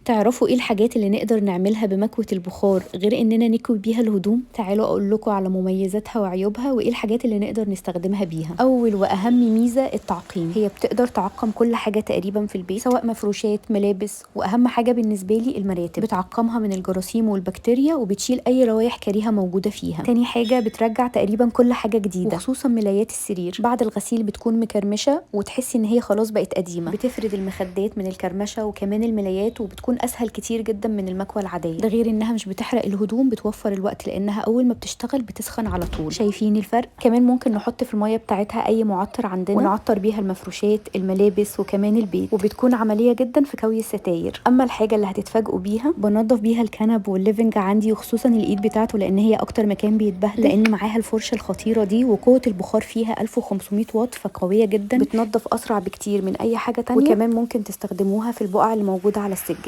تعرفوا ايه الحاجات اللي نقدر نعملها بمكوة البخار غير اننا نكوي بيها الهدوم؟ تعالوا اقول لكم على مميزاتها وعيوبها وايه الحاجات اللي نقدر نستخدمها بيها. اول واهم ميزة التعقيم، هي بتقدر تعقم كل حاجة تقريبا في البيت، سواء مفروشات، ملابس، واهم حاجة بالنسبة لي المراتب، بتعقمها من الجراثيم والبكتيريا وبتشيل اي روايح كريهة موجودة فيها. تاني حاجة بترجع تقريبا كل حاجة جديدة، وخصوصا ملايات السرير، بعد الغسيل بتكون مكرمشة وتحسي ان هي خلاص بقت قديمة. بتفرد المخدات من الكرمشة وكمان الملايات، وبتكون اسهل كتير جدا من المكوى العادية. ده غير انها مش بتحرق الهدوم، بتوفر الوقت لانها اول ما بتشتغل بتسخن على طول. شايفين الفرق؟ كمان ممكن نحط في المية بتاعتها اي معطر عندنا ونعطر بيها المفروشات، الملابس، وكمان البيت، وبتكون عملية جدا في كوي الستاير. اما الحاجة اللي هتتفاجئوا بيها، بنضف بيها الكنب وال living عندي، وخصوصا الايد بتاعته لان هي اكتر مكان بيتبهدل، لان معاها الفرشة الخطيرة دي وقوه البخار فيها 1500 واط، فقويه جدا، بتنظف اسرع بكتير من اي حاجة تانية. وكمان ممكن تستخدموها في البقع اللي موجودة على السجاد.